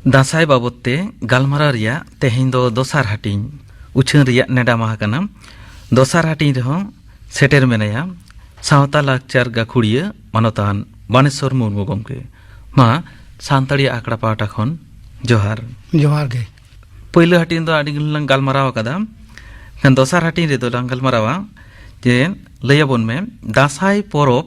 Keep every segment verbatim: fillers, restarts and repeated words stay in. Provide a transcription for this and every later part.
ᱫᱟᱸᱥᱟᱭ ᱵᱟᱵᱚᱫ ᱛᱮ ᱜᱟᱞᱢᱟᱨᱟᱣ ᱨᱮᱭᱟᱜ ᱛᱮᱦᱮᱧ ᱫᱚ ᱫᱚᱥᱟᱨ ᱦᱟᱹᱴᱤᱧ ᱩᱪᱷᱟᱹᱱ ᱨᱮᱭᱟᱜ ᱱᱮᱰᱟ ᱢᱟᱦᱟ ᱠᱟᱱᱟ᱾ ᱫᱚᱥᱟᱨ ᱦᱟᱹᱴᱤᱧ ᱨᱮᱦᱚᱸ ᱥᱮᱴᱮᱨ ᱢᱮᱱᱟᱭᱟ ᱥᱟᱶᱛᱟ ᱞᱟᱠᱪᱟᱨ ᱜᱟᱹᱠᱷᱩᱲᱤᱭᱟᱹ ᱢᱟᱱᱚᱛᱟᱱ ᱵᱟᱱᱮᱥᱚᱨ ᱢᱩᱨᱢᱩ ᱜᱚᱢᱠᱮ᱾ ᱢᱟ ᱥᱟᱱᱛᱟᱲᱤ ᱟᱠᱷᱲᱟ ᱯᱟᱦᱴᱟ ᱠᱷᱚᱱ ᱡᱚᱦᱟᱨ᱾ ᱡᱚᱦᱟᱨ ᱜᱮ᱾ ᱯᱳᱭᱞᱳ ᱦᱟᱹᱴᱤᱧ ᱫᱚ ᱟᱹᱰᱤ ᱜᱟᱱ ᱞᱟᱝ ᱜᱟᱞᱢᱟᱨᱟᱣ ᱟᱠᱟᱫᱟ, ᱠᱷᱟᱱ ᱫᱚᱥᱟᱨ ᱦᱟᱹᱴᱤᱧ ᱨᱮᱫᱚ ᱞᱟᱝ ᱜᱟᱞᱢᱟᱨᱟᱣᱟ ᱡᱮ ᱞᱟᱹᱭ ᱟᱵᱚᱱ ᱢᱮ, ᱫᱟᱸᱥᱟᱭ ᱯᱚᱨᱚᱵᱽ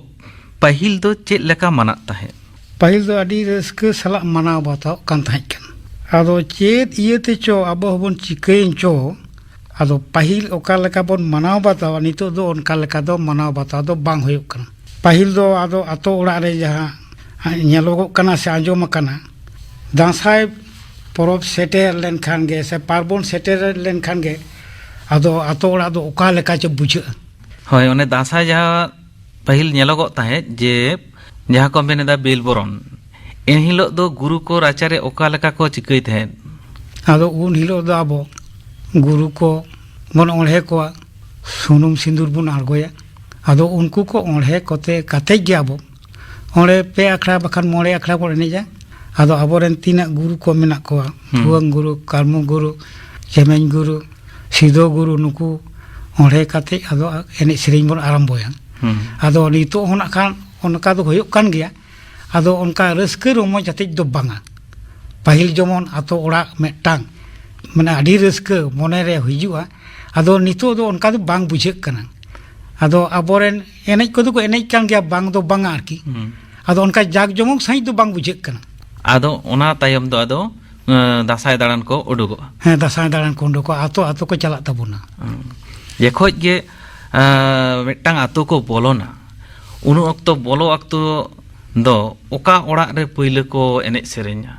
ᱯᱟᱹᱦᱤᱞ ᱫᱚ ᱪᱮᱫ ᱞᱮᱠᱟ ᱢᱟᱱᱟᱜ ᱛᱟᱦᱮᱸᱫ? ᱯᱟᱹᱦᱤᱞ ᱫᱚ ᱟᱹᱰᱤ ᱨᱟᱹᱥᱠᱟᱹ ᱥᱟᱞᱟᱜ ᱢᱟᱱᱟᱣ ᱵᱟᱛᱟᱣᱚᱜ ᱠᱟᱱ ᱛᱟᱦᱮᱸᱫ ᱠᱟᱱᱟ᱾ ᱟᱫᱚ ᱪᱮᱫ ᱤᱭᱟᱹᱛᱮ ᱪᱚ ᱟᱵᱚ ᱦᱚᱸᱵᱚᱱ ᱪᱤᱠᱟᱹᱭᱮᱱ ᱪᱚ, ᱟᱫᱚ ᱯᱟᱹᱦᱤᱞ ᱚᱠᱟ ᱞᱮᱠᱟ ᱵᱚᱱ ᱢᱟᱱᱟᱣ ᱵᱟᱛᱟᱣᱟ, ᱱᱤᱛᱚᱜ ᱫᱚ ᱚᱱᱠᱟ ᱞᱮᱠᱟ ᱫᱚ ᱢᱟᱱᱟᱣ ᱵᱟᱛᱟᱣ ᱫᱚ ᱵᱟᱝ ᱦᱩᱭᱩᱜ ᱠᱟᱱᱟ᱾ ᱯᱟᱹᱦᱤᱞ ᱫᱚ ᱟᱫᱚ ᱟᱛᱳ ᱚᱲᱟᱜ ᱨᱮ ᱡᱟᱦᱟᱸ ᱧᱮᱞᱚᱜᱚᱜ ᱠᱟᱱᱟ ᱥᱮ ᱟᱸᱡᱚᱢ ᱟᱠᱟᱱᱟ, ᱫᱟᱸᱥᱟᱭ ᱯᱚᱨᱚᱵᱽ ᱥᱮᱴᱮᱨ ᱞᱮᱱᱠᱷᱟᱱ ᱜᱮ ᱥᱮ ᱯᱟᱨᱵᱚᱱ ᱥᱮᱴᱮᱨ ᱞᱮᱱᱠᱷᱟᱱ ᱜᱮ ᱟᱫᱚ ᱟᱛᱳ ᱚᱲᱟᱜ ᱫᱚ ᱚᱠᱟ ᱞᱮᱠᱟ ᱪᱚ ᱵᱩᱡᱷᱟᱹᱜᱼᱟ᱾ ᱦᱳᱭ, ᱚᱱᱮ ᱫᱟᱸᱥᱟᱭ ᱡᱟᱦᱟᱸ ᱯᱟᱹᱦᱤᱞ ᱧᱮᱞᱚᱜᱚᱜ ᱛᱟᱦᱮᱸᱫ ᱡᱮ ᱡᱟᱦᱟᱸ ᱠᱚ ᱢᱮᱱ ᱮᱫᱟ ᱵᱮᱞ ᱵᱚᱨᱚᱱ, ᱮᱱᱦᱤᱞᱳᱜ ᱫᱚ ᱜᱩᱨᱩ ᱠᱚ ᱨᱟᱪᱟᱨᱮ ᱚᱠᱟ ᱞᱮᱠᱟ ᱠᱚ ᱪᱤᱠᱟᱹᱭ ᱛᱟᱦᱮᱸᱫ? ᱟᱫᱚ ᱩᱱ ᱦᱤᱞᱳᱜ ᱫᱚ ᱟᱵᱚ ᱜᱩᱨᱩ ᱠᱚ ᱵᱚᱱ ᱚᱬᱦᱮ ᱠᱚᱣᱟ, ᱥᱩᱱᱩᱢ ᱥᱤᱸᱫᱩᱨ ᱵᱚᱱ ᱟᱬᱜᱚᱭᱟ᱾ ᱟᱫᱚ ᱩᱱᱠᱩ ᱠᱚ ᱚᱬᱦᱮ ᱠᱚᱛᱮ ᱠᱟᱛᱮᱡ ᱜᱮ ᱟᱵᱚ ᱚᱸᱰᱮ ᱯᱮ ᱟᱠᱷᱲᱟ ᱵᱟᱠᱷᱟᱱ ᱢᱚᱬᱮ ᱟᱠᱷᱲᱟ ᱵᱚᱱ ᱮᱱᱮᱡᱟ᱾ ᱟᱫᱚ ᱟᱵᱚᱨᱮᱱ ᱛᱤᱱᱟᱹᱜ ᱜᱩᱨᱩ ᱠᱚ ᱢᱮᱱᱟᱜ ᱠᱚᱣᱟ, ᱦᱩᱸ᱾ ᱵᱷᱩᱣᱟᱹᱝ ᱜᱩᱨᱩ, ᱠᱟᱹᱨᱢᱩ ᱜᱩᱨᱩ, ᱪᱮᱢᱮᱧ ᱜᱩᱨᱩ, ᱥᱤᱫᱷᱳ ᱜᱩᱨᱩ, ᱱᱩᱠᱩ ᱚᱸᱰᱮ ᱠᱟᱛᱮ ᱟᱫᱚ ᱮᱱᱮᱡ ᱥᱮᱨᱮᱧ ᱵᱚᱱ ᱟᱨᱟᱢᱵᱚᱭᱟ᱾ ᱦᱩᱸ᱾ ᱟᱫᱚ ᱱᱤᱛᱚᱜ ᱦᱚᱸ ᱱᱟᱜ ᱠᱷᱟᱱ ᱚᱱᱠᱟ ᱫᱚ ᱦᱩᱭᱩᱜ ᱠᱟᱱ ᱜᱮᱭᱟ᱾ ᱟᱫᱚ ᱚᱱᱠᱟ ᱨᱟᱹᱥᱠᱟᱹ ᱨᱚᱢᱚᱡᱽ ᱟᱛᱮᱫ ᱫᱚ ᱵᱟᱝᱟ᱾ ᱯᱟᱹᱦᱤᱞ ᱡᱮᱢᱚᱱ ᱟᱛᱳ ᱚᱲᱟᱜ ᱢᱤᱫᱴᱟᱝ, ᱢᱟᱱᱮ, ᱟᱹᱰᱤ ᱨᱟᱹᱥᱠᱟᱹ ᱢᱚᱱᱮᱨᱮ ᱦᱤᱡᱩᱜᱼᱟ᱾ ᱟᱫᱚ ᱱᱤᱛᱚᱜ ᱫᱚ ᱚᱱᱠᱟ ᱫᱚ ᱵᱟᱝ ᱵᱩᱡᱷᱟᱹᱜ ᱠᱟᱱᱟ᱾ ᱟᱫᱚ ᱟᱵᱚᱨᱮᱱ ᱮᱱᱮᱡ ᱠᱚᱫᱚ ᱠᱚ ᱮᱱᱮᱡ ᱠᱟᱱ ᱜᱮᱭᱟ, ᱵᱟᱝ ᱫᱚ ᱵᱟᱝᱟ ᱟᱨᱠᱤ᱾ ᱦᱩᱸ᱾ ᱟᱫᱚ ᱚᱱᱠᱟ ᱡᱟᱠ ᱡᱚᱢᱚᱠ ᱥᱟᱺᱦᱤᱡ ᱫᱚ ᱵᱟᱝ ᱵᱩᱡᱷᱟᱹᱜ ᱠᱟᱱᱟ᱾ ᱟᱫᱚ ᱚᱱᱟ ᱛᱟᱭᱚᱢ ᱫᱚ ᱟᱫᱚ, ᱮᱸ, ᱫᱟᱸᱥᱟᱭ ᱫᱟᱬᱟᱱ ᱠᱚ ᱩᱰᱩᱠᱚᱜᱼᱟ᱾ ᱦᱮᱸ, ᱫᱟᱸᱥᱟᱭ ᱫᱟᱬᱟᱱ ᱠᱚ ᱩᱰᱩᱠᱚᱜᱼᱟ, ᱟᱛᱳ ᱟᱛᱳ ᱠᱚ ᱪᱟᱞᱟᱜ ᱛᱟᱵᱚᱱᱟ᱾ ᱦᱩᱸ᱾ ᱡᱚᱠᱷᱚᱡ ᱜᱮ, ᱮᱸ, ᱢᱤᱫᱴᱟᱝ ᱟᱛᱳ ᱠᱚ ᱵᱚᱞᱚᱱᱟ, ᱩᱱ ᱚᱠᱛᱚ, ᱵᱚᱞᱚ ᱚᱠᱛᱚ ᱫᱚ ᱚᱠᱟ ᱚᱲᱟᱜ ᱨᱮ ᱯᱟᱹᱭᱞᱟᱹ ᱠᱚ ᱮᱱᱮᱡ ᱥᱮᱨᱮᱧᱟ?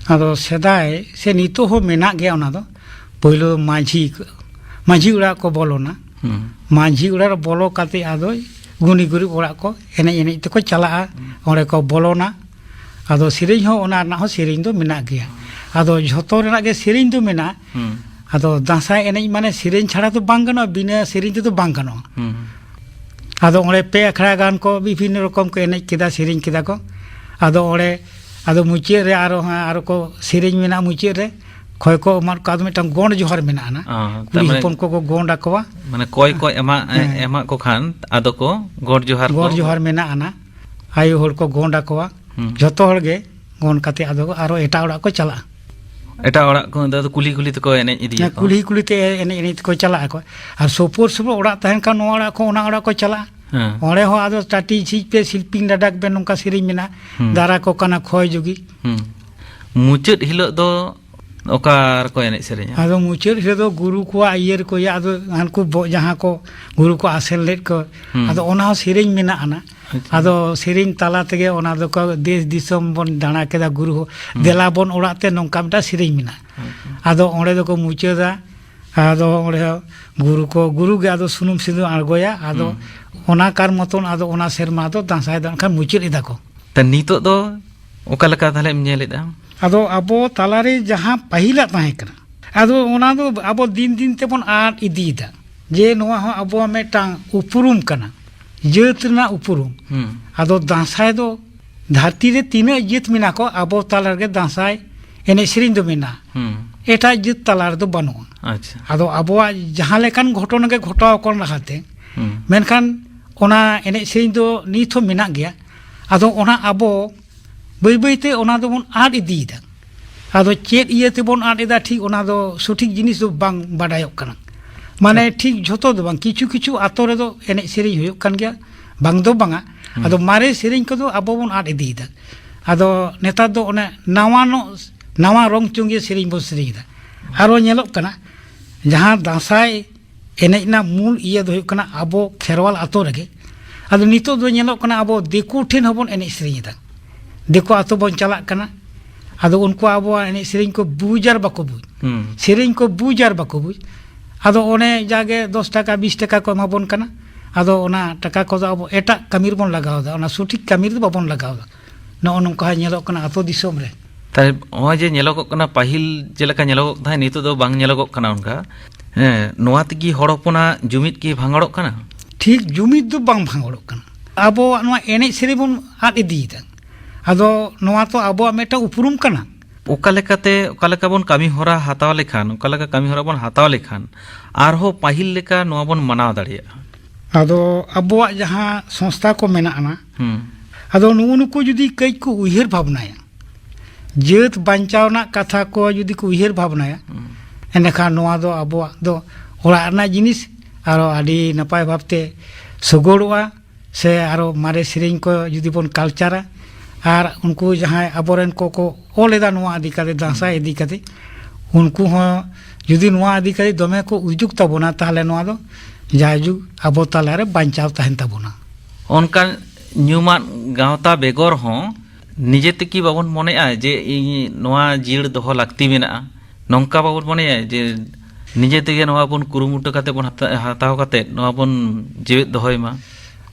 ᱟᱫᱚ ᱥᱮᱫᱟᱭ ᱥᱮ ᱱᱤᱛᱚᱜ ᱦᱚᱸ ᱢᱮᱱᱟᱜ ᱜᱮᱭᱟ ᱚᱱᱟ ᱫᱚ᱾ ᱯᱳᱭᱞᱳ ᱢᱟᱹᱡᱷᱤ, ᱢᱟᱹᱡᱷᱤ ᱚᱲᱟᱜ ᱠᱚ ᱵᱚᱞᱚᱱᱟ᱾ ᱦᱩᱸ᱾ ᱢᱟᱹᱡᱷᱤ ᱚᱲᱟᱜ ᱨᱮ ᱵᱚᱞᱚ ᱠᱟᱛᱮ ᱟᱫᱚ ᱜᱩᱱᱤ ᱜᱩᱨᱤᱵ ᱚᱲᱟᱜ ᱠᱚ ᱮᱱᱮᱡ ᱮᱱᱮᱡ ᱛᱮᱠᱚ ᱪᱟᱞᱟᱜᱼᱟ᱾ ᱦᱩᱸ᱾ ᱚᱸᱰᱮ ᱠᱚ ᱵᱚᱞᱚᱱᱟ᱾ ᱟᱫᱚ ᱥᱮᱨᱮᱧ ᱦᱚᱸ, ᱚᱱᱟ ᱨᱮᱱᱟᱜ ᱦᱚᱸ ᱥᱮᱨᱮᱧ ᱫᱚ ᱢᱮᱱᱟᱜ ᱜᱮᱭᱟ᱾ ᱟᱫᱚ ᱡᱷᱚᱛᱚ ᱨᱮᱱᱟᱜ ᱜᱮ ᱥᱮᱨᱮᱧ ᱫᱚ ᱢᱮᱱᱟᱜᱼᱟ᱾ ᱦᱩᱸ᱾ ᱟᱫᱚ ᱫᱟᱸᱥᱟᱭ ᱮᱱᱮᱡ ᱢᱟᱱᱮ ᱥᱮᱨᱮᱧ ᱪᱷᱟᱲᱟ ᱫᱚ ᱵᱟᱝ ᱜᱟᱱᱚᱜᱼᱟ, ᱵᱤᱱᱟᱹ ᱥᱮᱨᱮᱧ ᱛᱮᱫᱚ ᱵᱟᱝ ᱜᱟᱱᱚᱜᱼᱟ᱾ ᱦᱩᱸ᱾ ᱟᱫᱚ ᱚᱸᱰᱮ ᱯᱮ ᱟᱠᱷᱲᱟ ᱜᱟᱱ ᱠᱚ ᱵᱤᱵᱷᱤᱱᱱᱚ ᱨᱚᱠᱚᱢ ᱠᱚ ᱮᱱᱮᱡ ᱠᱮᱫᱟ, ᱥᱮᱨᱮᱧ ᱠᱮᱫᱟ ᱠᱚ᱾ ᱟᱫᱚ ᱚᱸᱰᱮ ᱟᱫᱚ ᱢᱩᱪᱟᱹᱫ ᱨᱮ ᱟᱨᱚ ᱦᱟᱸᱜ ᱟᱨᱚ ᱠᱚ ᱥᱮᱨᱮᱧ ᱢᱮᱱᱟᱜᱼᱟ, ᱢᱩᱪᱟᱹᱫ ᱨᱮ ᱠᱷᱚᱭ ᱠᱚ ᱮᱢᱟᱫ ᱠᱚᱣᱟ, ᱟᱫᱚ ᱢᱤᱫᱴᱟᱝ ᱜᱚᱸᱰ ᱡᱚᱦᱟᱨ ᱢᱮᱱᱟᱜᱼᱟ ᱱᱟ᱾ ᱚ, ᱛᱟᱨ ᱠᱩᱲᱤ ᱢᱟᱱᱮ ᱦᱚᱯᱚᱱ ᱠᱚᱠᱚ ᱜᱚᱸᱰ ᱟᱠᱚᱣᱟ᱾ ᱢᱟᱱᱮ ᱠᱚᱭ ᱠᱚ ᱮᱢᱟ-, ᱦᱮᱸ᱾ ᱮᱢᱟᱜ ᱠᱚ ᱠᱷᱟᱱ ᱟᱫᱚ ᱠᱚ ᱜᱚᱸᱰ ᱡᱚᱦᱟᱨ ᱠᱚ᱾ ᱜᱚᱸᱰ ᱡᱚᱦᱟᱨ ᱢᱮᱱᱟᱜᱼᱟ ᱱᱟ᱾ ᱟᱭᱳ ᱦᱚᱲ ᱠᱚ ᱜᱚᱸᱰ ᱟᱠᱚᱣᱟ᱾ ᱦᱩᱸ᱾ ᱡᱷᱚᱛᱚ ᱦᱚᱲ ᱜᱮ ᱜᱚᱸᱰ ᱠᱟᱛᱮ ᱟᱫᱚ ᱟᱨᱚ ᱮᱴᱟᱜ ᱚᱲᱟᱜ ᱠᱚ ᱪᱟᱞᱟᱜᱼᱟ᱾ ᱮᱴᱟᱜ ᱚᱲᱟᱜ ᱠᱚ ᱟᱫᱚ ᱠᱩᱞᱦᱤ ᱠᱩᱞᱦᱤ ᱛᱮᱠᱚ ᱮᱱᱮᱡ ᱤᱫᱤᱭᱟᱠᱚ᱾ ᱠᱩᱞᱦᱤ ᱠᱩᱞᱦᱤ ᱛᱮ ᱮᱱᱮᱡ ᱮᱱᱮᱡ ᱛᱮᱠᱚ ᱪᱟᱞᱟᱜ ᱟᱠᱚ᱾ ᱟᱨ ᱥᱩᱯᱩᱨ ᱥᱩᱯᱩᱨ ᱚᱲᱟᱜ ᱛᱟᱦᱮᱱ ᱠᱷᱟᱱ ᱱᱚᱣᱟ ᱚᱲᱟᱜ ᱠᱷᱚᱱ ᱚᱱᱟ ᱚᱲᱟᱜ ᱠᱚ ᱪᱟᱞᱟᱜᱼᱟ᱾ ᱦᱮᱸ᱾ ᱚᱸᱰᱮ ᱦᱚᱸ ᱟᱫᱚ ᱴᱟᱴᱤ ᱡᱷᱤᱡ ᱯᱮ, ᱥᱤᱞᱯᱤᱧ ᱰᱟᱰᱟᱠ ᱯᱮ, ᱱᱚᱝᱠᱟ ᱥᱮᱨᱮᱧ ᱢᱮᱱᱟᱜᱼᱟ᱾ ᱦᱩᱸ᱾ ᱫᱟᱨᱟ ᱠᱚ ᱠᱟᱱᱟ ᱠᱷᱚᱭ ᱡᱩᱜᱤ᱾ ᱦᱩᱸ᱾ ᱢᱩᱪᱟᱹᱫ ᱦᱤᱞᱳᱜ ᱫᱚ ᱚᱠᱟ ᱨᱮᱠᱚ ᱮᱱᱮᱡ ᱥᱮᱨᱮᱧᱟ? ᱟᱫᱚ ᱢᱩᱪᱟᱹᱫ ᱦᱤᱞᱳᱜ ᱫᱚ ᱜᱩᱨᱩ ᱠᱚᱣᱟᱜ ᱤᱭᱟᱹ ᱨᱮᱠᱚ ᱤᱭᱟᱹ, ᱟᱫᱚ ᱦᱟᱱᱠᱩ ᱵᱚ-, ᱡᱟᱦᱟᱸ ᱠᱚ ᱜᱩᱨᱩ ᱠᱚ ᱟᱥᱮᱱ ᱞᱮᱫ ᱠᱚ, ᱦᱩᱸ᱾ ᱟᱫᱚ ᱚᱱᱟ ᱦᱚᱸ ᱥᱮᱨᱮᱧ ᱢᱮᱱᱟᱜᱼᱟ ᱱᱟ᱾ ᱟᱪᱪᱷᱟ᱾ ᱟᱫᱚ ᱥᱮᱨᱮᱧ ᱛᱟᱞᱟ ᱛᱮᱜᱮ ᱚᱱᱟ ᱫᱚᱠᱚ, "ᱫᱮᱥ ᱫᱤᱥᱚᱢ ᱵᱚᱱ ᱫᱟᱬᱟ ᱠᱮᱫᱟ ᱜᱩᱨᱩ ᱦᱚᱸ, ᱦᱩᱸ᱾ ᱫᱮᱞᱟ ᱵᱚᱱ ᱚᱲᱟᱜ ᱛᱮ", ᱱᱚᱝᱠᱟ ᱢᱤᱫᱴᱟᱝ ᱥᱮᱨᱮᱧ ᱢᱮᱱᱟᱜᱼᱟ᱾ ᱟᱪᱪᱷᱟ᱾ ᱟᱫᱚ ᱚᱸᱰᱮ ᱫᱚᱠᱚ ᱢᱩᱪᱟᱹᱫᱟ᱾ ᱟᱫᱚ ᱚᱸᱰᱮ ᱜᱩᱨᱩ ᱠᱚ, ᱜᱩᱨᱩ ᱜᱮ ᱟᱫᱚ ᱥᱩᱱᱩᱢ ᱥᱤᱸᱫᱩᱨ ᱟᱬᱜᱚᱭᱟ᱾ ᱟᱫᱚ ᱦᱩᱸ᱾ ᱚᱱᱟ ᱠᱟᱨ ᱢᱚᱛᱚᱱ ᱟᱫᱚ ᱚᱱᱟ ᱥᱮᱨᱢᱟ ᱫᱚ ᱫᱟᱸᱥᱟᱭ ᱫᱚ ᱮᱱᱠᱷᱟᱱ ᱢᱩᱪᱟᱹᱫ ᱮᱫᱟ ᱠᱚ᱾ ᱛᱚ ᱱᱤᱛᱚᱜ ᱫᱚ ᱚᱠᱟ ᱞᱮᱠᱟ ᱛᱟᱦᱞᱮᱢ ᱧᱮᱞᱮᱫᱼᱟ? ᱟᱫᱚ ᱟᱵᱚ ᱛᱟᱞᱟᱨᱮ ᱡᱟᱦᱟᱸ ᱯᱟᱹᱦᱤᱞᱟᱜ ᱛᱟᱦᱮᱸ ᱠᱟᱱᱟ, ᱟᱫᱚ ᱚᱱᱟ ᱫᱚ ᱟᱵᱚ ᱫᱤᱱ ᱫᱤᱱ ᱛᱮᱵᱚᱱ ᱟᱫ ᱤᱫᱤᱭᱮᱫᱟ᱾ ᱡᱮ ᱱᱚᱣᱟ ᱦᱚᱸ ᱟᱵᱚᱣᱟᱜ ᱢᱤᱫᱴᱟᱝ ᱩᱯᱨᱩᱢ ᱠᱟᱱᱟ, ᱡᱟᱹᱛ ᱨᱮᱱᱟᱜ ᱩᱯᱨᱩᱢ᱾ ᱦᱩᱸ᱾ ᱟᱫᱚ ᱫᱟᱸᱥᱟᱭ ᱫᱚ ᱫᱷᱟᱹᱨᱛᱤ ᱨᱮ ᱛᱤᱱᱟᱹᱜ ᱡᱟᱹᱛ ᱢᱮᱱᱟᱜ ᱠᱚ, ᱟᱵᱚ ᱛᱟᱞᱟ ᱨᱮᱜᱮ ᱫᱟᱸᱥᱟᱭ ᱮᱱᱮᱡ ᱥᱮᱨᱮᱧ ᱫᱚ ᱢᱮᱱᱟᱜᱼᱟ᱾ ᱦᱩᱸ᱾ ᱮᱴᱟᱜ ᱡᱟᱹᱛ ᱛᱟᱞᱟ ᱨᱮᱫᱚ ᱵᱟᱹᱱᱩᱜᱼᱟ᱾ ᱟᱪᱪᱷᱟ᱾ ᱟᱫᱚ ᱟᱵᱚᱣᱟᱜ ᱡᱟᱦᱟᱸ ᱞᱮᱠᱟᱱ ᱜᱷᱚᱴᱚᱱᱟ ᱜᱮ ᱜᱷᱚᱴᱟᱣ ᱟᱠᱟᱱ ᱞᱟᱦᱟᱛᱮ, ᱦᱩᱸ᱾ ᱢᱮᱱᱠᱷᱟᱱ ᱚᱱᱟ ᱮᱱᱮᱡ ᱥᱮᱨᱮᱧ ᱫᱚ ᱱᱤᱛ ᱦᱚᱸ ᱢᱮᱱᱟᱜ ᱜᱮᱭᱟ᱾ ᱟᱫᱚ ᱚᱱᱟ ᱟᱵᱚ ᱵᱟᱹᱭ ᱵᱟᱹᱭ ᱛᱮ ᱚᱱᱟ ᱫᱚᱵᱚᱱ ᱟᱫ ᱤᱫᱤᱭᱮᱫᱟ᱾ ᱟᱫᱚ ᱪᱮᱫ ᱤᱭᱟᱹ ᱛᱮᱵᱚᱱ ᱟᱫ ᱮᱫᱟ, ᱴᱷᱤᱠ ᱚᱱᱟ ᱫᱚ ᱥᱚᱴᱷᱤᱠ ᱡᱤᱱᱤᱥ ᱫᱚ ᱵᱟᱝ ᱵᱟᱰᱟᱭᱚᱜ ᱠᱟᱱᱟ᱾ ᱢᱟᱱᱮ ᱟᱪᱪᱷᱟ᱾ ᱴᱷᱤᱠ ᱡᱷᱚᱛᱚ ᱫᱚ ᱵᱟᱝ, ᱠᱤᱪᱷᱩ ᱠᱤᱪᱷᱩ ᱟᱛᱳ ᱨᱮᱫᱚ ᱮᱱᱮᱡ ᱥᱮᱨᱮᱧ ᱦᱩᱭᱩᱜ ᱠᱟᱱ ᱜᱮᱭᱟ, ᱵᱟᱝ ᱫᱚ ᱵᱟᱝᱟ᱾ ᱦᱩᱸ᱾ ᱟᱫᱚ ᱢᱟᱨᱮ ᱥᱮᱨᱮᱧ ᱠᱚᱫᱚ ᱟᱵᱚ ᱵᱚᱱ ᱟᱫ ᱤᱫᱤᱭᱮᱫᱟ᱾ ᱟᱫᱚ ᱱᱮᱛᱟᱨ ᱫᱚ ᱚᱱᱮ ᱱᱟᱣᱟ ᱱᱚᱜ, ᱱᱟᱣᱟ ᱨᱚᱝ ᱪᱚᱝᱜᱤᱭᱟᱹ ᱥᱮᱨᱮᱧ ᱵᱚᱱ ᱥᱮᱨᱮᱧᱮᱫᱟ᱾ ᱟᱨᱚ ᱧᱮᱞᱚᱜ ᱠᱟᱱᱟ, ᱡᱟᱦᱟᱸ ᱫᱟᱸᱥᱟᱭ ᱮᱱᱮᱡ ᱨᱮᱱᱟᱜ ᱢᱩᱞ ᱤᱭᱟᱹ ᱫᱚ ᱦᱩᱭᱩᱜ ᱠᱟᱱᱟ ᱟᱵᱚ ᱠᱷᱮᱨᱣᱟᱞ ᱟᱛᱳ ᱨᱮᱜᱮ᱾ ᱟᱫᱚ ᱱᱤᱛᱚᱜ ᱫᱚ ᱧᱮᱞᱚᱜ ᱠᱟᱱᱟ ᱟᱵᱚ ᱫᱤᱠᱩ ᱴᱷᱮᱱ ᱦᱚᱸᱵᱚᱱ ᱮᱱᱮᱡ ᱥᱮᱨᱮᱧ ᱮᱫᱟ᱾ ᱫᱤᱠᱩ ᱟᱛᱳ ᱵᱚᱱ ᱪᱟᱞᱟᱜ ᱠᱟᱱᱟ᱾ ᱟᱫᱚ ᱩᱱᱠᱩ ᱟᱵᱚᱣᱟᱜ ᱮᱱᱮᱡ ᱥᱮᱨᱮᱧ ᱠᱚ ᱵᱩᱡᱽ ᱟᱨ ᱵᱟᱠᱚ ᱵᱩᱡᱽ᱾ ᱦᱩᱸ᱾ ᱥᱮᱨᱮᱧ ᱠᱚ ᱵᱩᱡᱽ ᱟᱨ ᱵᱟᱠᱚ ᱵᱩᱡᱽ᱾ ᱟᱫᱚ ᱚᱱᱮ ᱡᱟᱜᱮ ᱫᱚᱥ ᱴᱟᱠᱟ, ᱵᱤᱥ ᱴᱟᱠᱟ ᱠᱚ ᱮᱢᱟ ᱵᱚᱱ ᱠᱟᱱᱟ᱾ ᱟᱫᱚ ᱚᱱᱟ ᱴᱟᱠᱟ ᱠᱚᱫᱚ ᱟᱵᱚ ᱮᱴᱟᱜ ᱠᱟᱹᱢᱤ ᱨᱮᱵᱚᱱ ᱞᱟᱜᱟᱣ ᱮᱫᱟ, ᱚᱱᱟ ᱥᱚᱴᱷᱤᱠ ᱠᱟᱹᱢᱤ ᱨᱮᱫᱚ ᱵᱟᱵᱚᱱ ᱞᱟᱜᱟᱣ ᱮᱫᱟ᱾ ᱱᱚᱜᱼᱚ ᱱᱚᱝᱠᱟ ᱦᱚᱸ ᱧᱮᱞᱚᱜ ᱠᱟᱱᱟ ᱟᱛᱳ ᱫᱤᱥᱚᱢ ᱨᱮ᱾ ᱛᱟᱦᱞᱮ ᱱᱚᱜᱼᱚᱭ ᱡᱮ ᱧᱮᱞᱚᱜᱚᱜ ᱠᱟᱱᱟ, ᱯᱟᱹᱦᱤᱞ ᱪᱮᱫ ᱞᱮᱠᱟ ᱧᱮᱞᱚᱜᱚᱜ ᱛᱟᱦᱮᱸᱫ, ᱱᱤᱛᱚᱜ ᱫᱚ ᱵᱟᱝ ᱧᱮᱞᱚᱜᱚᱜ ᱠᱟᱱᱟ ᱚᱱᱠᱟ᱾ ᱦᱮᱸ, ᱱᱚᱣᱟ ᱛᱮᱜᱮ ᱦᱚᱲ ᱦᱚᱯᱚᱱᱟᱜ ᱡᱩᱢᱤᱫ ᱠᱤ ᱵᱷᱟᱸᱜᱚᱲᱚᱜ ᱠᱟᱱᱟ? ᱴᱷᱤᱠ ᱡᱩᱢᱤᱫ ᱫᱚ ᱵᱟᱝ ᱵᱷᱟᱸᱜᱚᱲᱚᱜ ᱠᱟᱱᱟ᱾ ᱟᱵᱚᱣᱟᱜ ᱱᱚᱣᱟ ᱮᱱᱮᱡ ᱥᱮᱨᱮᱧ ᱵᱚᱱ ᱟᱫ ᱤᱫᱤᱭᱮᱫᱟ᱾ ᱟᱫᱚ ᱱᱚᱣᱟ ᱛᱚ ᱟᱵᱚᱣᱟᱜ ᱢᱤᱫᱴᱟᱝ ᱩᱯᱨᱩᱢ ᱠᱟᱱᱟ᱾ ᱚᱠᱟ ᱞᱮᱠᱟᱛᱮ, ᱚᱠᱟ ᱞᱮᱠᱟ ᱵᱚᱱ ᱠᱟᱹᱢᱤ ᱦᱚᱨᱟ ᱦᱟᱛᱟᱣ ᱞᱮᱠᱷᱟᱱ, ᱚᱠᱟ ᱞᱮᱠᱟ ᱠᱟᱹᱢᱤ ᱦᱚᱨᱟ ᱵᱚᱱ ᱦᱟᱛᱟᱣ ᱞᱮᱠᱷᱟᱱ ᱟᱨᱦᱚᱸ ᱯᱟᱹᱦᱤᱞ ᱞᱮᱠᱟ ᱱᱚᱣᱟ ᱵᱚᱱ ᱢᱟᱱᱟᱣ ᱫᱟᱲᱮᱭᱟᱜᱼᱟ? ᱟᱫᱚ ᱟᱵᱚᱣᱟᱜ ᱡᱟᱦᱟᱸ ᱥᱚᱝᱥᱛᱷᱟ ᱠᱚ ᱢᱮᱱᱟᱜᱼᱟ, ᱦᱩᱸ᱾ ᱟᱫᱚ ᱱᱩᱜᱼᱩ ᱱᱩᱠᱩ ᱡᱩᱫᱤ ᱠᱟᱹᱡ ᱠᱚ ᱩᱭᱦᱟᱹᱨ ᱵᱷᱟᱵᱽᱱᱟᱭᱟ, ᱡᱟᱹᱛ ᱵᱟᱧᱪᱟᱣ ᱨᱮᱱᱟᱜ ᱠᱟᱛᱷᱟ ᱠᱚ ᱡᱩᱫᱤ ᱠᱚ ᱩᱭᱦᱟᱹᱨ ᱵᱷᱟᱵᱽᱱᱟᱭᱟ, ᱦᱩᱸ᱾ ᱮᱸᱰᱮᱠᱷᱟᱱ ᱱᱚᱣᱟ ᱫᱚ ᱟᱵᱚᱣᱟᱜ ᱫᱚ ᱚᱲᱟᱜ ᱨᱮᱱᱟᱜ ᱡᱤᱱᱤᱥ ᱟᱨᱚ ᱟᱹᱰᱤ ᱱᱟᱯᱟᱭ ᱵᱷᱟᱵᱽᱛᱮ ᱥᱚᱜᱚᱲᱚᱜᱼᱟ᱾ ᱥᱮ ᱟᱨᱚ ᱢᱟᱨᱮ ᱥᱮᱨᱮᱧ ᱠᱚ ᱡᱩᱫᱤ ᱵᱚᱱ ᱠᱟᱞᱪᱟᱨᱟ, ᱟᱨ ᱩᱱᱠᱩ ᱡᱟᱦᱟᱸᱭ ᱟᱵᱚᱨᱮᱱ ᱠᱚᱠᱚ ᱚᱞ ᱮᱫᱟ ᱱᱚᱣᱟ ᱤᱫᱤ ᱠᱟᱛᱮ, ᱫᱟᱸᱥᱟᱭ ᱤᱫᱤ ᱠᱟᱛᱮ, ᱩᱱᱠᱩ ᱦᱚᱸ ᱡᱩᱫᱤ ᱱᱚᱣᱟ ᱤᱫᱤ ᱠᱟᱛᱮ ᱫᱚᱢᱮ ᱠᱚ ᱩᱫᱩᱜ ᱛᱟᱵᱚᱱᱟ, ᱛᱟᱦᱚᱞᱮ ᱱᱚᱣᱟ ᱫᱚ ᱡᱟᱭᱡᱩᱜᱽ ᱟᱵᱚ ᱛᱟᱞᱟᱨᱮ ᱵᱟᱧᱪᱟᱣ ᱛᱟᱦᱮᱱ ᱛᱟᱵᱚᱱᱟ᱾ ᱚᱱᱠᱟᱱ ᱧᱩᱢᱟᱱ ᱜᱟᱶᱛᱟ ᱵᱮᱜᱚᱨ ᱦᱚᱸ ᱱᱤᱡᱮ ᱛᱮᱠᱤ ᱵᱟᱵᱚᱱ ᱢᱚᱱᱮᱜᱼᱟ ᱡᱮ ᱤᱧ ᱱᱚᱣᱟ ᱡᱤᱭᱟᱹᱲ ᱫᱚᱦᱚ ᱞᱟᱹᱠᱛᱤ ᱢᱮᱱᱟᱜᱼᱟ? ᱱᱚᱝᱠᱟ ᱵᱟᱵᱚᱱ ᱢᱚᱱᱮᱭᱟ ᱡᱮ ᱱᱤᱡᱮ ᱛᱮᱜᱮ ᱱᱚᱣᱟ ᱵᱚᱱ ᱠᱩᱨᱩᱢᱩᱴᱩ ᱠᱟᱛᱮ ᱵᱚᱱ ᱦᱟᱛᱟ-, ᱦᱟᱛᱟᱣ ᱠᱟᱛᱮ ᱱᱚᱣᱟ ᱵᱚᱱ ᱡᱮᱣᱮᱫ ᱫᱚᱦᱚᱭ ᱢᱟ?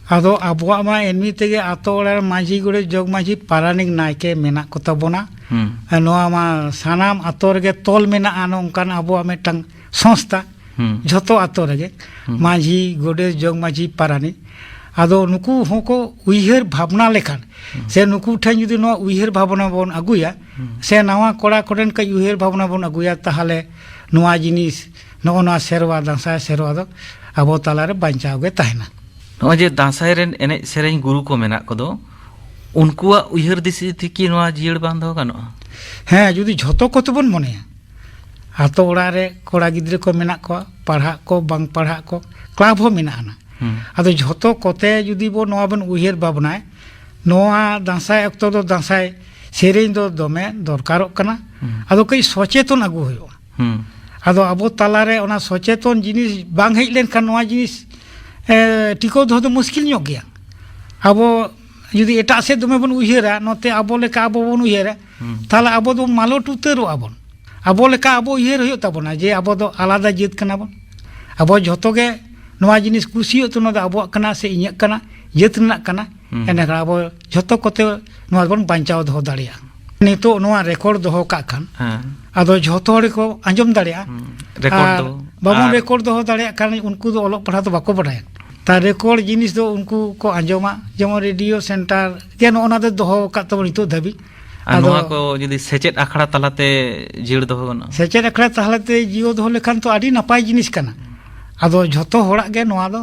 ᱟᱫᱚ ᱟᱵᱚᱣᱟᱜ ᱢᱟ ᱮᱢᱱᱤ ᱛᱮᱜᱮ ᱟᱛᱳ ᱚᱲᱟᱜ ᱨᱮ ᱢᱟᱹᱡᱷᱤ, ᱜᱚᱰᱮᱛ, ᱡᱚᱜᱽ ᱢᱟᱹᱡᱷᱤ, ᱯᱟᱨᱟᱱᱤᱠ, ᱱᱟᱭᱠᱮ ᱢᱮᱱᱟᱜ ᱠᱚ ᱛᱟᱵᱚᱱᱟ᱾ ᱦᱩᱸ᱾ ᱱᱚᱣᱟ ᱢᱟ ᱥᱟᱱᱟᱢ ᱟᱛᱳ ᱨᱮᱜᱮ ᱛᱚᱞ ᱢᱮᱱᱟᱜᱼᱟ ᱱᱚᱝᱠᱟᱱ ᱟᱵᱚᱣᱟᱜ ᱢᱤᱫᱴᱟᱝ ᱥᱚᱝᱥᱛᱷᱟ᱾ ᱦᱩᱸ᱾ ᱡᱷᱚᱛᱚ ᱟᱛᱳ ᱨᱮᱜᱮ ᱦᱩᱸ᱾ ᱢᱟᱹᱡᱷᱤ, ᱜᱚᱰᱮᱛ, ᱡᱚᱜᱽ ᱢᱟᱹᱡᱷᱤ, ᱯᱟᱨᱟᱱᱤᱠ, ᱟᱫᱚ ᱱᱩᱠᱩ ᱦᱚᱸᱠᱚ ᱩᱭᱦᱟᱹᱨ ᱵᱷᱟᱵᱽᱱᱟ ᱞᱮᱠᱷᱟᱱ, ᱦᱩᱸ᱾ ᱥᱮ ᱱᱩᱠᱩ ᱴᱷᱮᱱ ᱡᱩᱫᱤ ᱱᱚᱣᱟ ᱩᱭᱦᱟᱹᱨ ᱵᱷᱟᱵᱽᱱᱟ ᱵᱚᱱ ᱟᱹᱜᱩᱭᱟ, ᱦᱩᱸ᱾ ᱥᱮ ᱱᱟᱣᱟ ᱠᱚᱲᱟ ᱠᱚᱴᱷᱮᱱ ᱠᱟᱹᱡ ᱩᱭᱦᱟᱹᱨ ᱵᱷᱟᱵᱽᱱᱟ ᱵᱚᱱ ᱟᱹᱜᱩᱭᱟ, ᱛᱟᱦᱚᱞᱮ ᱱᱚᱣᱟ ᱡᱤᱱᱤᱥ, ᱱᱚᱜᱼᱚ ᱱᱚᱣᱟ ᱥᱮᱨᱣᱟ, ᱫᱟᱸᱥᱟᱭ ᱥᱮᱨᱣᱟ ᱫᱚ ᱟᱵᱚ ᱛᱟᱞᱟᱨᱮ ᱵᱟᱧᱪᱟᱣ ᱜᱮ ᱛᱟᱦᱮᱱᱟ᱾ ᱱᱚᱜᱼᱚᱭ ᱡᱮ ᱫᱟᱸᱥᱟᱭ ᱨᱮᱱ ᱮᱱᱮᱡ ᱥᱮᱨᱮᱧ ᱜᱩᱨᱩ ᱠᱚ ᱢᱮᱱᱟᱜ ᱠᱚᱫᱚ, ᱩᱱᱠᱩᱣᱟᱜ ᱩᱭᱦᱟᱹᱨ ᱫᱤᱥᱟᱹ ᱛᱮᱠᱤ ᱱᱚᱣᱟ ᱡᱤᱭᱟᱹᱲ ᱵᱟᱝ ᱫᱚᱦᱚ ᱜᱟᱱᱚᱜᱼᱟ? ᱦᱮᱸ, ᱡᱩᱫᱤ ᱡᱷᱚᱛᱚ ᱠᱚᱛᱮ ᱵᱚᱱ ᱢᱚᱱᱮᱭᱟ, ᱟᱛᱳ ᱚᱲᱟᱜ ᱨᱮ ᱠᱚᱲᱟ ᱜᱤᱫᱽᱨᱟᱹ ᱠᱚ ᱢᱮᱱᱟᱜ ᱠᱚᱣᱟ, ᱯᱟᱲᱦᱟᱜ ᱠᱚ ᱵᱟᱝ ᱯᱟᱲᱦᱟᱜ ᱠᱚ, ᱠᱞᱟᱵᱽ ᱦᱚᱸ ᱢᱮᱱᱟᱜ ᱟᱱᱟ᱾ ᱦᱩᱸ᱾ ᱟᱫᱚ ᱡᱷᱚᱛᱚ ᱠᱚᱛᱮ ᱡᱩᱫᱤ ᱵᱚ ᱱᱚᱣᱟ ᱵᱚᱱ ᱩᱭᱦᱟᱹᱨ ᱵᱷᱟᱵᱽᱱᱟᱭ, ᱱᱚᱣᱟ ᱫᱟᱸᱥᱟᱭ ᱚᱠᱛᱚ ᱫᱚ ᱫᱟᱸᱥᱟᱭ ᱥᱮᱨᱮᱧ ᱫᱚ ᱫᱚᱢᱮ ᱫᱚᱨᱠᱟᱨᱚᱜ ᱠᱟᱱᱟ᱾ ᱦᱩᱸ᱾ ᱟᱫᱚ ᱠᱟᱹᱡ ᱥᱚᱪᱮᱛᱚᱱ ᱟᱹᱜᱩ ᱦᱩᱭᱩᱜᱼᱟ᱾ ᱦᱩᱸ᱾ ᱟᱫᱚ ᱟᱵᱚ ᱛᱟᱞᱟᱨᱮ ᱚᱱᱟ ᱥᱚᱪᱮᱛᱚᱱ ᱡᱤᱱᱤᱥ ᱵᱟᱝ ᱦᱮᱡ ᱞᱮᱱᱠᱷᱟᱱ ᱱᱚᱣᱟ ᱡᱤᱱᱤᱥ, ᱮ, ᱴᱤᱠᱟᱹᱣ ᱫᱚᱦᱚ ᱫᱚ ᱢᱩᱥᱠᱤᱞ ᱧᱚᱜ ᱜᱮᱭᱟ᱾ ᱟᱵᱚ ᱡᱩᱫᱤ ᱮᱴᱟᱜ ᱥᱮᱫ ᱫᱚᱢᱮ ᱵᱚᱱ ᱩᱭᱦᱟᱹᱨᱟ, ᱱᱚᱛᱮ ᱟᱵᱚ ᱞᱮᱠᱟ ᱟᱵᱚ ᱵᱚᱱ ᱩᱭᱦᱟᱹᱨᱟ, ᱦᱩᱸ᱾ ᱛᱟᱦᱚᱞᱮ ᱟᱵᱚ ᱫᱚ ᱢᱟᱞᱚᱴ ᱩᱛᱟᱹᱨᱚᱜᱼᱟ ᱵᱚᱱ᱾ ᱟᱵᱚ ᱞᱮᱠᱟ ᱟᱵᱚ ᱩᱭᱦᱟᱹᱨ ᱦᱩᱭᱩᱜ ᱛᱟᱵᱚᱱᱟ ᱡᱮ ᱟᱵᱚ ᱫᱚ ᱟᱞᱟᱫᱟ ᱡᱟᱹᱛ ᱠᱟᱱᱟ ᱵᱚᱱ᱾ ᱟᱵᱚ ᱡᱷᱚᱛᱚ ᱜᱮ ᱱᱚᱣᱟ ᱡᱤᱱᱤᱥ ᱠᱩᱥᱤ ᱦᱩᱭᱩᱜ ᱛᱟᱵᱚᱱᱟ, ᱫᱚ ᱟᱵᱚᱣᱟᱜ ᱠᱟᱱᱟ ᱥᱮ ᱤᱧᱟᱹᱜ ᱠᱟᱱᱟ, ᱡᱟᱹᱛ ᱨᱮᱱᱟᱜ ᱠᱟᱱᱟ, ᱦᱩᱸ᱾ ᱮᱸᱰᱮᱠᱷᱟᱱ ᱟᱵᱚ ᱡᱷᱚᱛᱚ ᱠᱚᱛᱮ ᱱᱚᱣᱟ ᱵᱚᱱ ᱵᱟᱧᱪᱟᱣ ᱫᱚᱦᱚ ᱫᱟᱲᱮᱭᱟᱜᱼᱟ᱾ ᱱᱤᱛᱚᱜ ᱱᱚᱣᱟ ᱨᱮᱠᱚᱨᱰ ᱫᱚᱦᱚ ᱠᱟᱜ ᱠᱷᱟᱱ, ᱦᱮᱸ᱾ ᱟᱫᱚ ᱡᱷᱚᱛᱚ ᱦᱚᱲ ᱠᱚ ᱟᱸᱡᱚᱢ ᱫᱟᱲᱮᱭᱟᱜᱼᱟ᱾ ᱦᱩᱸ᱾ ᱨᱮᱠᱚᱨᱰ ᱟᱨ ᱫᱚ ᱵᱟᱵᱚᱱ ᱟᱨ ᱨᱮᱠᱚᱨᱰ ᱫᱚᱦᱚ ᱫᱟᱲᱮᱭᱟᱜ ᱠᱷᱟᱱ ᱩᱱᱠᱩ ᱫᱚ ᱚᱞᱚᱜ ᱯᱟᱲᱦᱟᱣ ᱫᱚ ᱵᱟᱠᱚ ᱵᱟᱰᱟᱭᱟ᱾ ᱛᱟ ᱨᱮᱠᱚᱨᱰ ᱡᱤᱱᱤᱥ ᱫᱚ ᱩᱱᱠᱩ ᱠᱚ ᱟᱸᱡᱚᱢᱟ, ᱡᱮᱢᱚᱱ ᱨᱮᱰᱤᱭᱳ ᱥᱮᱱᱴᱟᱨ ᱜᱮ ᱱᱚᱜᱼᱚ ᱱᱟ ᱫᱚ ᱫᱚᱦᱚ ᱟᱠᱟᱫ ᱛᱟᱵᱚᱱ ᱱᱤᱛᱚᱜ ᱫᱷᱟᱹᱵᱤᱡ᱾ ᱟᱨ ᱟᱫᱚ ᱱᱚᱣᱟ ᱠᱚ ᱡᱩᱫᱤ ᱥᱮᱪᱮᱫ ᱟᱠᱷᱲᱟ ᱛᱟᱞᱟᱛᱮ ᱡᱤᱭᱟᱹᱲ ᱫᱚᱦᱚ ᱜᱟᱱᱚᱜᱼᱟ? ᱥᱮᱪᱮᱫ ᱟᱠᱷᱲᱟ ᱛᱟᱞᱟᱛᱮ ᱡᱤᱭᱟᱹᱲ ᱫᱚᱦᱚ ᱞᱮᱠᱷᱟᱱ ᱛᱚ ᱟᱹᱰᱤ ᱱᱟᱯᱟᱭ ᱡᱤᱱᱤᱥ ᱠᱟᱱᱟ᱾ ᱟᱫᱚ ᱡᱷᱚᱛᱚ ᱦᱚᱲᱟᱜ ᱜᱮ ᱱᱚᱣᱟ ᱫᱚ,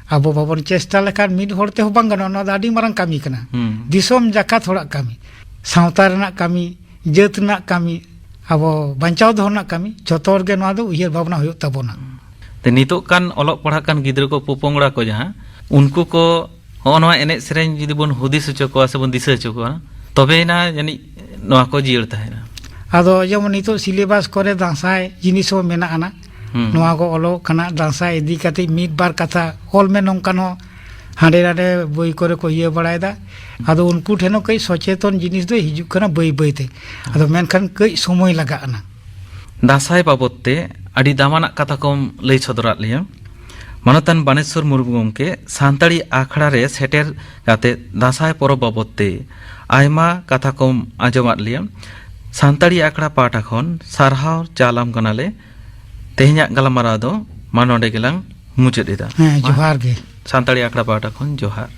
ᱟᱵᱚ ᱵᱟᱵᱚᱱ ᱪᱮᱥᱴᱟ ᱞᱮᱠᱷᱟᱱ ᱢᱤᱫ ᱦᱚᱲ ᱛᱮᱦᱚᱸ ᱵᱟᱝ ᱜᱟᱱᱚᱜᱼᱟ᱾ ᱱᱚᱣᱟ ᱫᱚ ᱟᱹᱰᱤ ᱢᱟᱨᱟᱝ ᱠᱟᱹᱢᱤ ᱠᱟᱱᱟ, ᱦᱩᱸ᱾ ᱫᱤᱥᱚᱢ ᱡᱟᱠᱟᱛ ᱦᱚᱲᱟᱜ ᱠᱟᱹᱢᱤ, ᱥᱟᱶᱛᱟ ᱨᱮᱱᱟᱜ ᱠᱟᱹᱢᱤ, ᱡᱟᱹᱛ ᱨᱮᱱᱟᱜ ᱠᱟᱹᱢᱤ, ᱟᱵᱚ ᱵᱟᱧᱪᱟᱣ ᱫᱚᱦᱚ ᱨᱮᱱᱟᱜ ᱠᱟᱹᱢᱤ, ᱡᱷᱚᱛᱚ ᱦᱚᱲ ᱜᱮ ᱱᱚᱣᱟ ᱫᱚ ᱩᱭᱦᱟᱹᱨ ᱵᱷᱟᱵᱽᱱᱟ ᱦᱩᱭᱩᱜ ᱛᱟᱵᱚᱱᱟ᱾ ᱛᱮ ᱱᱤᱛᱚᱜ ᱠᱟᱱ ᱚᱞᱚᱜ ᱯᱟᱲᱦᱟᱜ ᱠᱟᱱ ᱜᱤᱫᱽᱨᱟᱹ ᱠᱚ, ᱯᱚᱯᱚᱝᱲᱟ ᱠᱚ ᱡᱟᱦᱟᱸ, ᱩᱱᱠᱩ ᱠᱚ ᱦᱚᱸᱜᱼᱚ ᱱᱚᱣᱟ ᱮᱱᱮᱡ ᱥᱮᱨᱮᱧ ᱡᱩᱫᱤ ᱵᱚᱱ ᱦᱩᱫᱤᱥ ᱦᱚᱪᱚ ᱠᱚᱣᱟ ᱥᱮ ᱵᱚᱱ ᱫᱤᱥᱟᱹ ᱦᱚᱪᱚ ᱠᱚᱣᱟ, ᱛᱚᱵᱮᱭᱮᱱᱟ ᱡᱟᱹᱱᱤᱡ ᱱᱚᱣᱟ ᱠᱚ ᱡᱤᱭᱟᱹᱲ ᱛᱟᱦᱮᱱᱟ᱾ ᱟᱫᱚ ᱡᱮᱢᱚᱱ ᱱᱤᱛᱚᱜ ᱥᱤᱞᱮᱵᱟᱥ ᱠᱚᱨᱮ ᱫᱟᱸᱥᱟᱭ ᱡᱤᱱᱤᱥ ᱦᱚᱸ ᱢᱮᱱᱟᱜ ᱟᱱᱟ, ᱦᱩᱸ᱾ ᱱᱚᱣᱟ ᱠᱚ ᱚᱞᱚᱜ ᱠᱟᱱᱟ, ᱫᱟᱸᱥᱟᱭ ᱤᱫᱤ ᱠᱟᱛᱮ ᱢᱤᱫ ᱵᱟᱨ ᱠᱟᱛᱷᱟ ᱚᱞ ᱢᱮ ᱱᱚᱝᱠᱟᱱ ᱦᱚᱸ ᱦᱟᱸᱰᱮ ᱱᱟᱰᱮ ᱵᱳᱭ ᱠᱚᱨᱮ ᱠᱚ ᱤᱭᱟᱹ ᱵᱟᱲᱟᱭᱮᱫᱟ᱾ ᱟᱫᱚ ᱩᱱᱠᱩ ᱴᱷᱮᱱ ᱦᱚᱸ ᱠᱟᱹᱡ ᱥᱚᱪᱮᱛᱚᱱ ᱡᱤᱱᱤᱥ ᱫᱚ ᱦᱤᱡᱩᱜ ᱠᱟᱱᱟ ᱵᱟᱹᱭ ᱵᱟᱹᱭ ᱛᱮ᱾ ᱟᱫᱚ ᱢᱮᱱᱠᱷᱟᱱ ᱠᱟᱹᱡ ᱥᱚᱢᱚᱭ ᱞᱟᱜᱟᱜ ᱟᱱᱟ᱾ ᱫᱟᱸᱥᱟᱭ ᱵᱟᱵᱚᱫ ᱛᱮ ᱟᱹᱰᱤ ᱫᱟᱢᱟᱱᱟᱜ ᱠᱟᱛᱷᱟ ᱠᱚᱢ ᱞᱟᱹᱭ ᱥᱚᱫᱚᱨᱟᱫ ᱞᱮᱭᱟ᱾ ᱢᱟᱱᱚᱛᱟᱱ ᱵᱟᱱᱮᱥᱣᱚᱨ ᱢᱩᱨᱢᱩ ᱜᱚᱢᱠᱮ, ᱥᱟᱱᱛᱟᱲᱤ ᱟᱠᱷᱲᱟ ᱨᱮ ᱥᱮᱴᱮᱨ ᱠᱟᱛᱮ ᱫᱟᱸᱥᱟᱭ ᱯᱚᱨᱚᱵᱽ ᱵᱟᱵᱚᱫ ᱛᱮ ᱟᱭᱢᱟ ᱠᱟᱛᱷᱟ ᱠᱚᱢ ᱟᱸᱡᱚᱢᱟᱫ ᱞᱮᱭᱟ᱾ ᱥᱟᱱᱛᱟᱲᱤ ᱟᱠᱷᱲᱟ ᱯᱟᱦᱴᱟ ᱠᱷᱚᱱ ᱥᱟᱨᱦᱟᱣ ᱪᱟᱞᱟᱢ ᱠᱟᱱᱟᱞᱮ᱾ ᱛᱮᱦᱮᱧᱟᱜ ᱜᱟᱞᱢᱟᱨᱟᱣ ᱫᱚ ᱢᱟ ᱱᱚᱰᱮ ᱜᱮᱞᱟᱝ ᱢᱩᱪᱟᱹᱫ ᱮᱫᱟ᱾ ᱦᱮᱸ, ᱢᱟ, ᱡᱚᱦᱟᱨ ᱜᱮ᱾ ᱥᱟᱱᱛᱟᱲᱤ ᱟᱠᱷᱲᱟ ᱯᱟᱦᱴᱟ ᱠᱷᱚᱱ ᱡᱚᱦᱟᱨ᱾